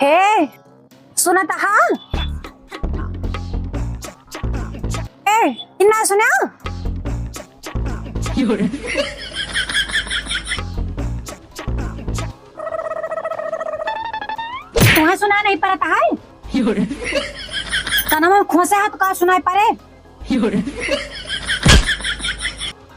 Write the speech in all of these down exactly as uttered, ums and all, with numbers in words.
हे, सुनत हा? ए, इन्ना सुना? तुम्हें सुना नहीं पड़ता है? कनमा में खोसे हाथ का सुनाई पड़े?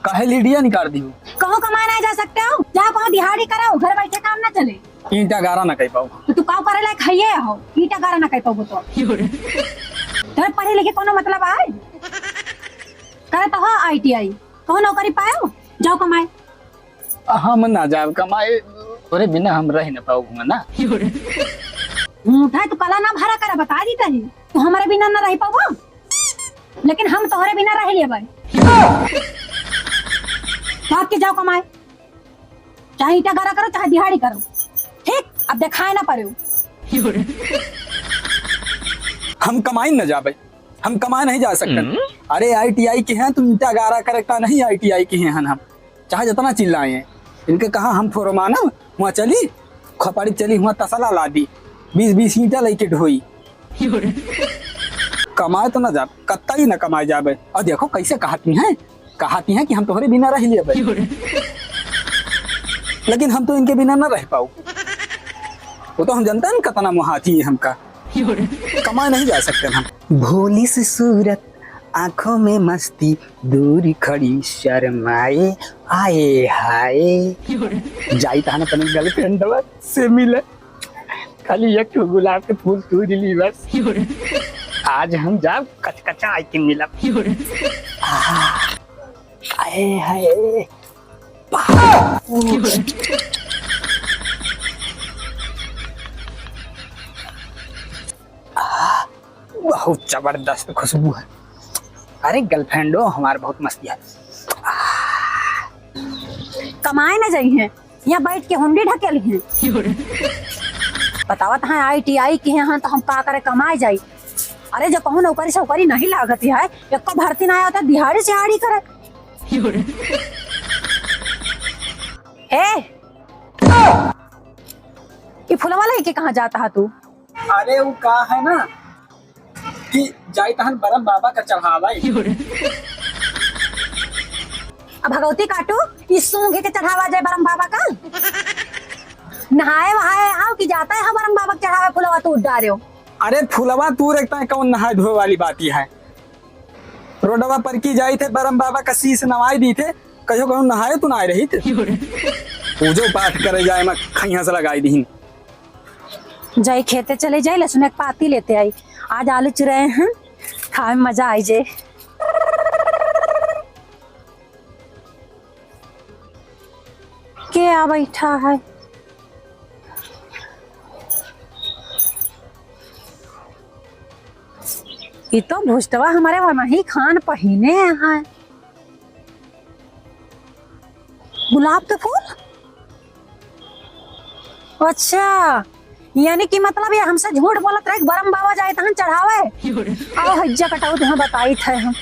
काहे लीडिया निकाल दी हो? कहूँ कमाए नहीं जा सकते हो? जाओ कहूँ दिहाड़ी करो, घर बैठे काम ना चले। ईंटा गारा ना कई पाऊ। तो तू का करे लायक हइये हो? ईंटा गारा ना कई पाऊ तो। तोरे पढ़े लिखे कोनो मतलब आए? करे तो हो आई टी आई, कहूँ नौकरी पायो, जाओ कमाए। हम ना जाब कमाए, तोरे बिना हम रह न पाऊ ना। उठा तू कला ना भरा करे, बता दी तही, तू हमारे बिना ना रह पाबो। लेकिन हम तोहरे बिना रह लेबै। भाग के जाओ कमाए, चाहे ईंटा गारा करो, चाहे दिहाड़ी करो, ठीक? अब देखाए ना पड़े। हम कमाई न जाबे, हम कमाए नहीं जा सकते। हम्म। अरे आई टी आई के हैं, तुम ईंटा गारा करे का नहीं, आई टी आई के हैं हम। चाहे जितना चिल्लाए, इनके कहा हम फोरमानब, हुआँ चली, खपाड़ी चली, हुआँ तसला लादी, बीस बीस ईंटा लइके ढोई। कमाए तो ना जा, कत्ता ही ना कमाए जाबे। और देखो कैसे कहती हैं, कहती हैं कि हम तोहरे बिना रह लेबे। लेकिन हम तो इनके बिना ना रह पाऊ। वो तो हम जानते हैं कितना मोहाती है हमका। कमाए नहीं जा सकते हम। भोली सी सूरत, आँखों में मस्ती, दूर खड़ी शर्माए, आए हाय। जाई तहन अपने गर्लफ्रेंडवा से मिले, खाली एक ठो गुलाब के फूल तूर ली बस। आज हम जाब कचकचा आके मिलब। आह, आए हाय। बहुत जबरदस्त खुशबू है। अरे गर्लफ्रेंडो हमार बहुत मस्ती है। कमाए न जाई हैं, यहाँ बैठ के हुंडी ढकेली हैं। बतावत हैं आई टी आई के हैं तो हम का करे कमाए जाई। अरे जब कहूँ नौकरी सौकरी नहीं लागत है, एको भर्ती ना आवत है, दिहाड़ी सिहाड़ी करे। ए, ई फुलवा लेके कहाँ जाता है तू? अरे वो का है ना कि जाई तहन बरम बाबा का चढ़ावा। अब भगवती काटू, ई सूंघ के चढ़ावा जाए बरम बाबा का। नहाए वहाए आओ कि जाता है बरम बाबा के चढ़ावे फुलवा तू डारे हो। अरे फुलवा तू रखता है, कौन नहाए धोए वाली बात ही है? रोडवा पर की जाई थे, बरम बाबा का शीश नवाई दी थे, कहियो कहूँ नहाए तू ना आए रही थे। पूजो पाठ करे जाए, मैं खैया से लगाई दीन। जाई खेते चले जाई, लहसुन एक पाती लेते आई, आज आलू चुराए हैं, खाए में मजा आई जे। के आ बैठा है? ई तो भुजटवा हमारे वनही खान पहिने है। गुलाब के फूल? अच्छा, यानी कि मतलब ये हमसे झूठ बोलत रहे, बरम बाबा जाए तहन चढ़ावे। आओ हज्जा कटाऊ, तुम्हें बताई थे हम।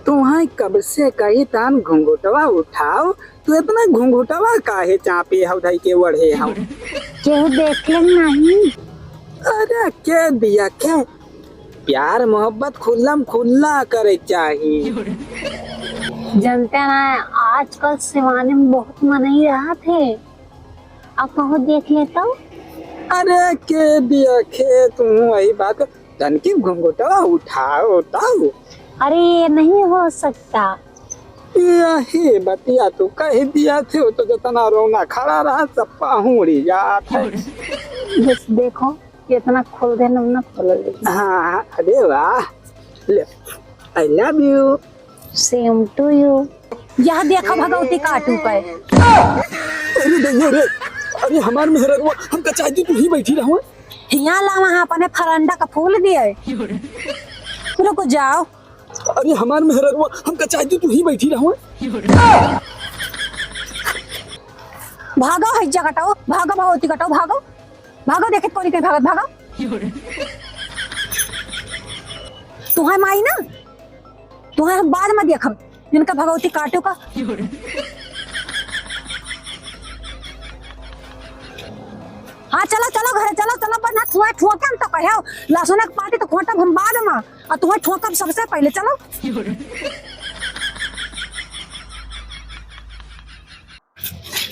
तुम्हें कब से कही तान घुंघुटवा उठाओ, तू इतना घुंघुटवा काहे चापे हौ धई के ओढ़े हौ? केहू देखे नहीं। अरे के दिया के? प्यार मोहब्बत खुल्लम खुल्ला करे चाही। जनते ना, आजकल सिवानी में बहुत मनई रहत है, अब कहूँ देख लेता। अरे के दिया के, तू वही बात तनकी घुंघुटवा उठाओ, उठाओ। अरे, ये नहीं हो सकता। यही बतिया तू कह दिया थे, तो जितना रोना खड़ा रहा, सब पहुँड़ी जात है। बस देखो, कितना खोल देना, ना खोल दे। हाँ, अरे वाह। ले, I love you। Same to you। यह देखो भगवती काटू पे। अरे दैया रे, अरे हमार मेहररुआ, हमका चाह दी, तू ही बैठी रहो। हियाँ ला वहाँ अपने फरंडा का फूल दिए। रुक जाओ। अरे हमार मेहररुआ, हमका चाह दी, तू ही बैठी रहो। भागो हज्जा कटाओ, भागो भगवती कटाओ, भागो। भागो, देखे कोनी कहीं भागत, भागो। तुहार माई ना, तुहार हम बाद में देखब, इनका भगवती काटू का। हाँ, चलो, चलो घरे, चलो, चलो, बस ना, तुहैं ठोकम तो कहो, लहसुन के पाती तो खोटब हम बाद में, और तुहैं ठोकब सबसे पहले, चलो।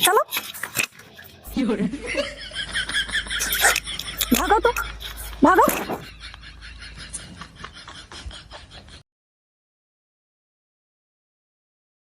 चलो। भागो तो, भागो।